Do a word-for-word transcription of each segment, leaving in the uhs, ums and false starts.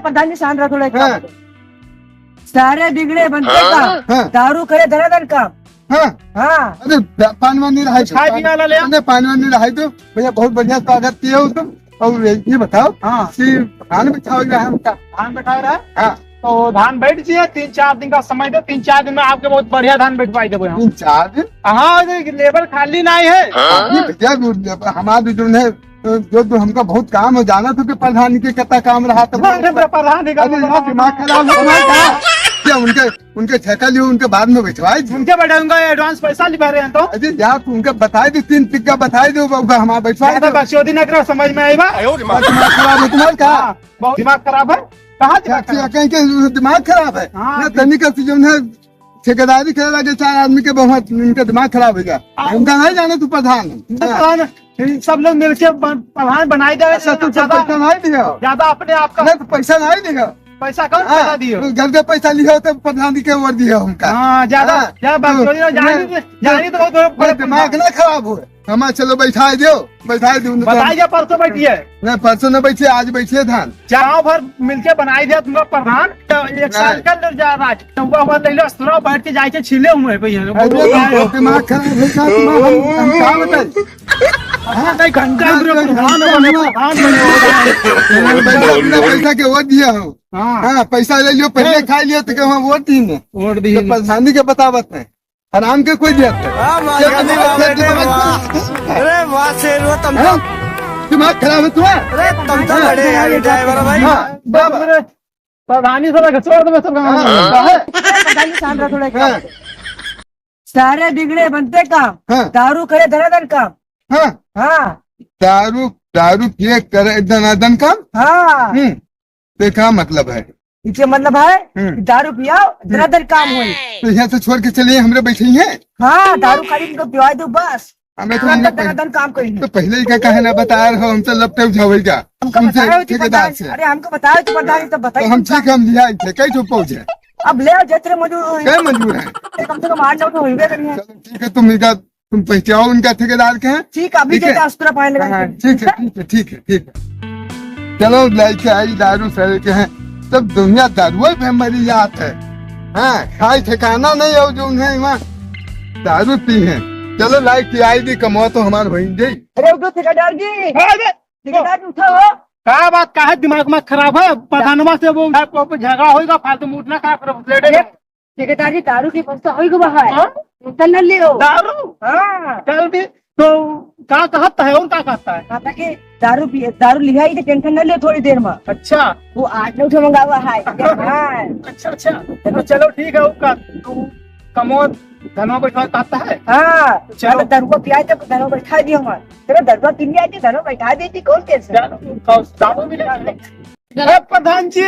प्रधान जी, शांत रहो थोड़ा, एक हाँ। काम करो। सारे बिगड़े बनते काम, हाँ। दारू करे धनाधन काम। हाँ। हाँ। अरे, ब-, पान वान नहीं रहा कुछ है, खाए पान, पीने वाला ले आओ। अरे, पान वान नहीं रहा है तो, भैया, बहुत बढ़िया स्वागत किए हो तुम। और ये, ये बताओ हाँ। कि धान बिठाओ रहा है हमका। धान बिठाओ रहा है? हाँ। तो धान बैठ जिए, तीन चार दिन का समय दो, तीन चार दिन में आपके बहुत बढ़िया धान बैठवाई देबो हम। तीन चार दिन? हाँ, ये लेबर खाली नहीं है। हाँ, नहीं भैया, वो लेबर हमारे जो है, जो, जो हमका बहुत काम है, जाना तो कि प्रधान के कितना काम रहा तो अरे, मेरा प्रधान ही का अरे, यार, दिमाग खराब हो तुम्हारा क्या? क्या उनके, उनके ठेका लियो, उनके बाद में बैठवाई दो। उनके बैठाऊंगा, advance पैसा लिवा रहे हैं तो। अरे यार, तू उनके बताई दो, तीन टिक्का बताई दो, बाबा, हमारा बैठवाई ज्यादा दो। बकचोदी ना करो, समझ में आई बा? दिमाग खराब है तुम्हारा क्या? हाँ, बहुत दिमाग खराब है। कहाँ दिमाग क्या, खराब? क्या कहीं के दिमाग खराब है? हाँ, ना जी। तनिक सी जो है ठेकेदारी करे लगे चार आदमी के बहुत इनका दिमाग खराब हो गया। हाँ। उनका नहीं जाने तू प्रधान। तो हाँ। प्रधान, ये सब लोग मिलके ब-, प्रधान बनाई दे। अच्छा, तू सब ज्यादा, पैसा नहीं दिया? ज्यादा अपने आप का नहीं तो पैसा नहीं दिया। पैसा कौन हाँ, पैसा दियो? तू घर का पैसा लिया तो प्रधान जी के ओर दिया हमका। हाँ, ज्यादा, हाँ। ज्यादा बात तो करियो, जानी नहीं, तो, जानी तो बहुत बड़ा नहीं, दिमाग ना खराब हो। हमार चलो बैठाई दो, बैठाई दो, उनको बताई जा परसों बैठिए। नहीं, परसों न बैठिए, आज बैठिए धान। गाँव भर मिलके बनाई दिया तुमको प्रधान, तो एक साल नहीं। कर ले जा राज। तो वो हमारे ले लो, सुनो, बैठ के जाके छीले हुए हैं भैया। अरे, तुमको दिमाग खराब है क्या तुम्हारा? हम, हम क्या बताएं? हाँ, नहीं, घंटा हाँ, पूरा तो प्रधान घंटा बने, हुआ। प्रधान बने। पैसा, पैसा के वोट दिया हो। हाँ। हाँ, पैसा ले लियो, पहले खा लियो, तो क्या वहाँ वोट दी ने? वोट दी तो ने। प्रधानी के बतावत है। हराम के कोई दिया था? वाह, वाह, ये वाह, तुम्हारा वाह, दिमाग वाह। अरे वाह, शेर, वो तुम तो हाँ? दिमाग खराब है तुम्हारा? अरे, तुम तो हाँ। बड़े यार, driver भाई। हाँ, बाबा। प्रधानी से लगे, छोड़ दो, मैं सब काम हाँ। करता है। प्रधानी शांत रहो थोड़ा, एक हाँ। काम करो। सारे बिगड़े बनते काम, हाँ। दारू करे धनाधन काम। हाँ। हाँ। दारू, दारू पिए करे धनाधन काम? हाँ। हम्म। तो का मतलब है? इके मतलब है हम्म। कि दारू पियाओ, हम्म। धनाधन काम होई। तो यहाँ से छोड़ के चलिए, हमरे बैठे ही हैं। हाँ, दारू खाली इनको पिवा दो बस। हमें तो तुरंत हमने पह-, धनाधन काम करेंगे। तो पहले ही का कहे ना बता रहे हो, हमसे लपटे उठावे का। हमको हमसे बताओ तो ठेकेदार प्रधान, से। अरे हमको बताओ तो प्रधान, तो बताइए तो हम हमका। ठीक, हम लिया थे, कई ठो पहुँचे। अब ले आओ, जितने मजदूर होई। कई मजदूर हैं? कम से कम आठ नौ तो होइबे करिए। चलो ठीक है, तुम इनका तुम पहचानो उनका ठेकेदार के हैं? ठीक है, अभी ठीक है? जाके अस्त्र पाए लगा हाँ, के। ठीक है, ठीक है, ठीक है, ठीक है। चलो, लेके आई दारू सारे के हैं। सब दुनिया दारुए पे मरी जात है। हाँ, खाए ठिकाना नहीं हो जो उन्हें वहाँ दारू पी है। चलो, लाइट की आई दी, कमवा तो हमार हो ही जाई। अरे, उठो ठेकेदार जी। अरे! ठेकेदार जी, उठो हो। का बात, काहे दिमाग में खराब है? प्रधानवा से वो, वो झगड़ा होएगा, फालतू मूड ना खराब करो, लेटे अरे, रहो। ठेकेदार जी, दारू के व्यवस्था होई गवा है। हाँ? टेंशन न लियो। दारू? हाँ। चल भी, तो का कहत है और का कहता है? कहता कि दारू पिए, दारू लिया ही तो टेंशन न लियो थोड़ी देर में। अच्छा। वो आठ नौ ठो मंगावा है। हाँ। अच्छा, अच्छा। तो चलो ठीक है, उसका तू कमो, धनवा बैठवा कहता है। हाँ। चलो। चलो, दरुआ पियाई तो धनवा बैठा दियो हमार। चलो, दरुआ किन लिया जी, धनवा बैठा दे जी, कौन टेंशन? चलो, दारू मिले। अरे प्रधान जी,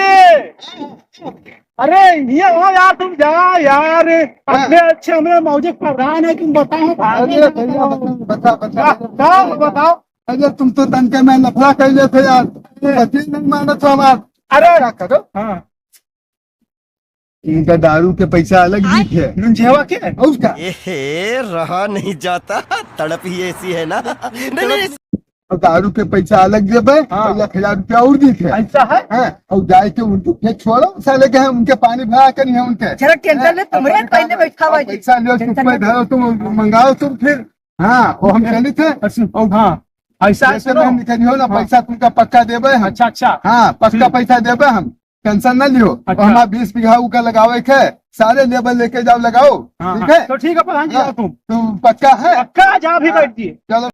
अरे, ये हो यार, तुम जा यार, हाँ। अपने अच्छे हमरे मौजे प्रधान है, तुम बताओ। अरे भैया, बता, बता, बता। बताओ, बताओ। अरे, तुम तो तनके में लफड़ा कर लेते यार, तुम वकील नहीं मानत हो हमार। अरे। क्या करो? हाँ। इनका दारू के पैसा अलग ही थे। नुनझेवा के? और उसका? एहे, रहा नहीं जाता, तड़प ही ऐसी है ना। नहीं, नहीं, नहीं। और दारू के पैसा अलग देबे, हाँ। और एक हजार रुपया और दी थे। ऐसा है? हाँ, और जाए के उनके खेत छोड़ो, साले के हैं, उनके पानी भरा के नहीं है उनके। जरा टेंशन हाँ, ले, तुमरे अब पहले बैठा अब हुआ है। पैसा लियो, तुम टेंशन पे ले। धरो, तुम मंगाओ तुम फिर। हाँ, वो हम चली थे। अच्छा, और हाँ, ऐसा है, जैसे सुनो। हम निकली हो ना, हाँ। पैसा तुमका पक्का देबे हम। अच्छा, अच्छा। हाँ, पक्का हम्म। पैसा देबे हम, टेंशन ना लियो। अच्छा। और हमारा बीस बीघा उका लगावे के, सारे लेबर लेके जाओ, लगाओ, हाँ, ठीक हाँ। है? तो ठीक है प्रधान जी, हाँ, जाओ तुम। तुम पक्का है? पक्का, जा अभी हाँ, बैठ जाइए। चलो।